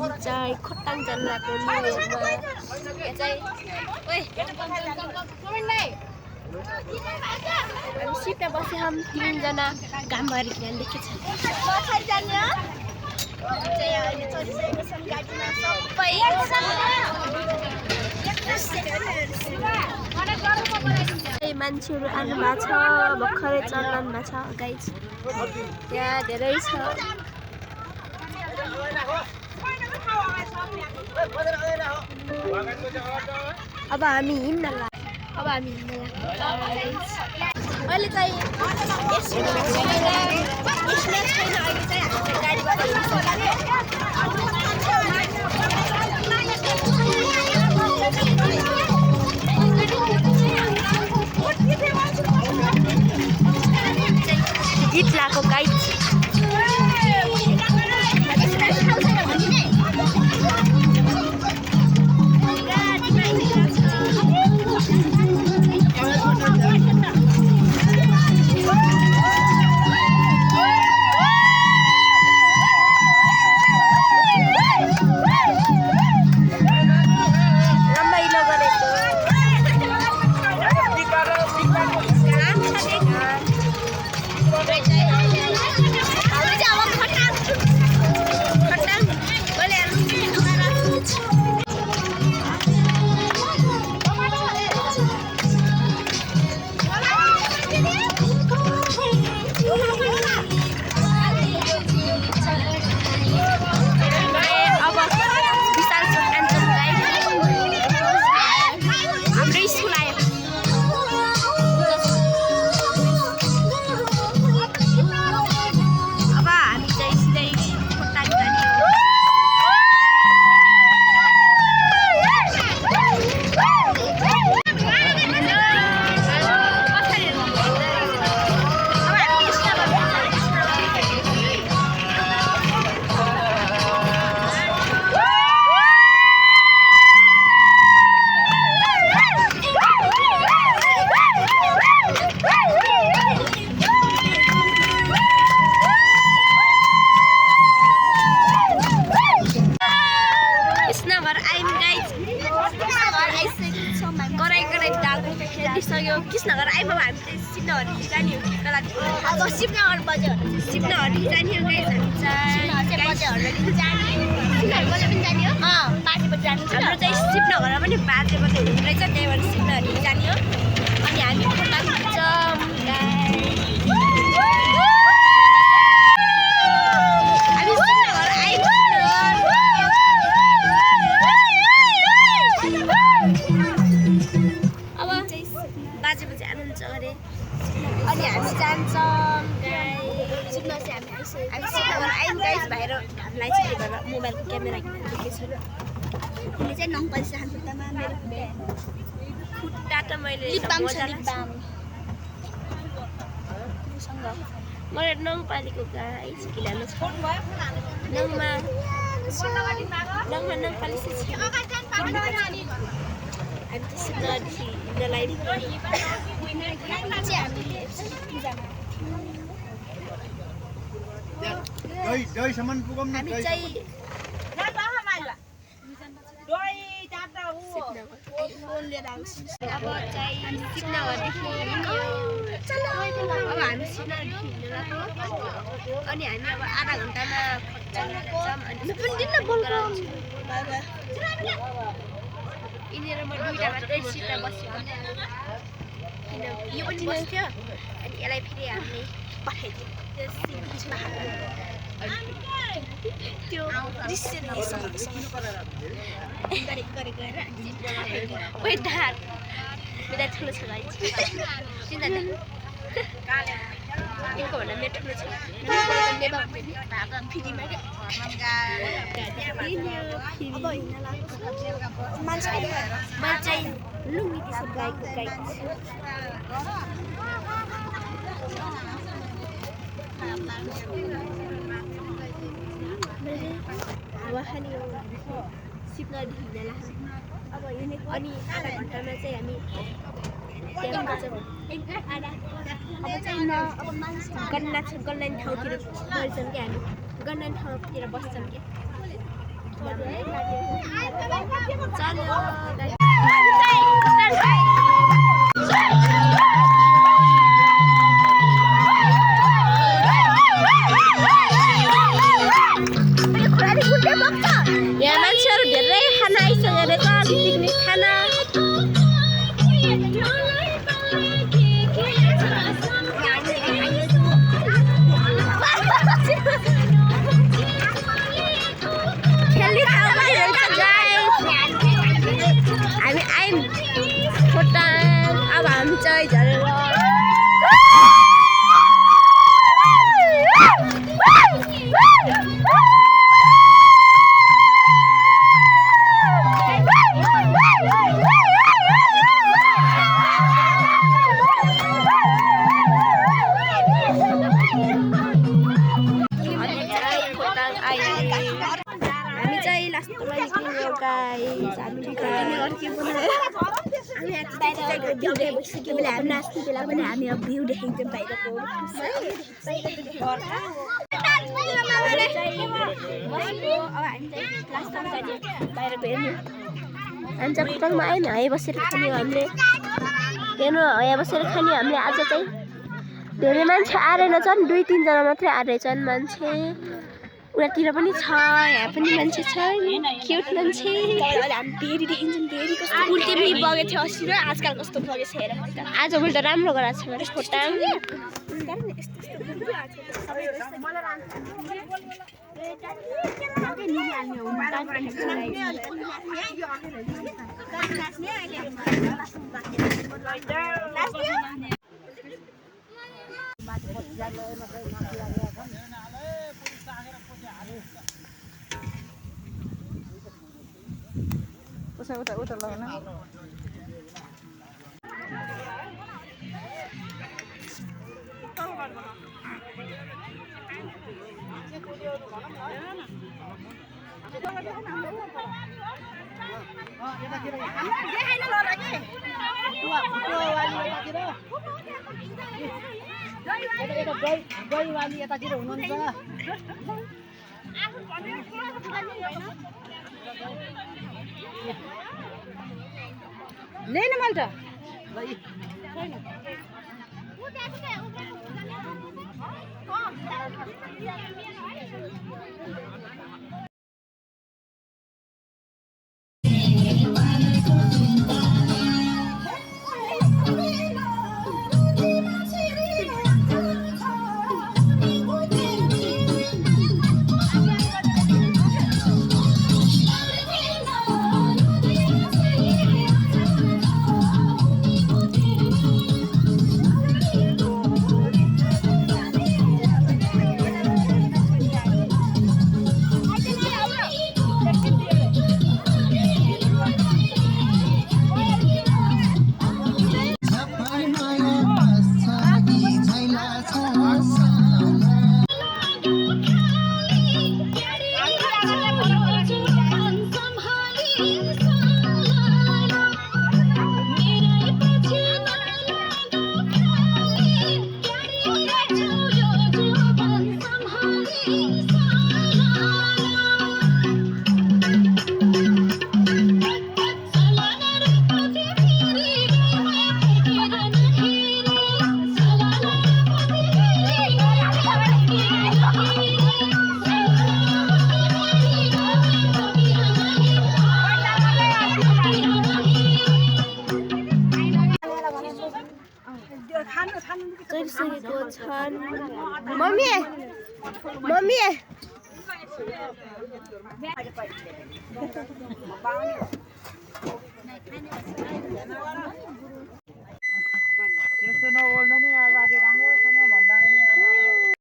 हामी चाहिँ खोटाङ जानु लागेको न्युयरमा चाहिँ ओइ हामी सिटमा बसेर हम 3 जना काम गरेर लेखेछ बसाइ जाने चाहिँ अहिले चलिसकेको छन् गाडीमा सबै मान्छेहरू आउनु भएको छ भर्खरै चलाउनु भएको छ गाइज यहाँ धेरै छ अब हामी हिँड्न लाग्यो अहिले चाहिँ यसमा छैन अहिले चाहिँ हामी गाडीबाट गीत लाको गाइड कृष्णनगर आइमा हामी चाहिँ सिपनहरी जाने हो अब सिपनहर बज्यो सिपनहरी जाने हो गाइस हामी चाहिँ बज्यो जाने सिपनहर बज्यो पनि जाने हो 5 बजे जाने हाम्रो चाहिँ सिपनगरमा पनि 5 बजे हुने रहेछ त्यही भएर सिपनहरी जाने हो अनि हामी खोटाङ जाम अनि हामी जान्छौँ गाइस बाहिर हामीलाई चाहिँ मोबाइलको क्यामेरा किनेको छु उसले चाहिँ नङ पैसा खुट्टामा मेरो खुट्टा त मैले मैले नङ पालेको गाइस किन नङमा नङ पालेको छ हामी त्यसै नलाई दही सामान पुगौँ न हामी चाहिँ अब चाहिँ सिपनगरदेखि अब हामी सिपनगरदेखि हिँड्नु लाग्यो अनि हामी अब आधा घन्टामा यिनीहरू म दुईटा मात्रै सिटमा बस्यो किन यो पनि बस्थ्यो अनि यसलाई फेरि हामीले पठाइदियो त्यो दृश्य मेरा ठुलो छ गाइस यिनको भन्दा मेरो ठुलो छ मान्छे लुङ्गी टी सर्ट गाईको गाइस वहाँनि सिपनहरदेखि हिँड्न लाग्छ अब हिँडेको अनि आधा घन्टामा चाहिँ हामी गन्ना ठाउँतिर बस्छौँ क्या हामी गन्ना ठाउँतिर बस्छौँ क्या यहाँ मान्छेहरू धेरै खान आइसकेर छ पिकनिक खान खेल्ने ठाउँमा हेर्छ हामी आयौँ खोटाङ अब हामी चाहिँ झरेर हामी चाहिँ लास्टमा निस्कियौँ गाइस हामी नाच्ने बेला पनि हामी अब भ्यू देखाउँछौँ बाहिरको बाहिरको हेर्नु हामी चाहिँ खोटाङमा आयौँ है बसेर खाने हामीले हेर्नु यहाँ बसेर खाने हामीले आज चाहिँ धेरै मान्छे आएर छन् 2-3 जना मात्रै आएर छन् मान्छे उतातिर पनि छ यहाँ पनि मान्छे छ क्युट मान्छे हामी धेरै देखिन्छौँ धेरै कस्तो उल्टे पनि बगेको थियो अस्ति र आजकल कस्तो बगेको छ हेर आजभोलि त राम्रो गराएको छ भने खोटाङ उता लगाउन गइवाली यतातिर हुनुहुन्छ ल्याइन मैले त मम्मी मम्मी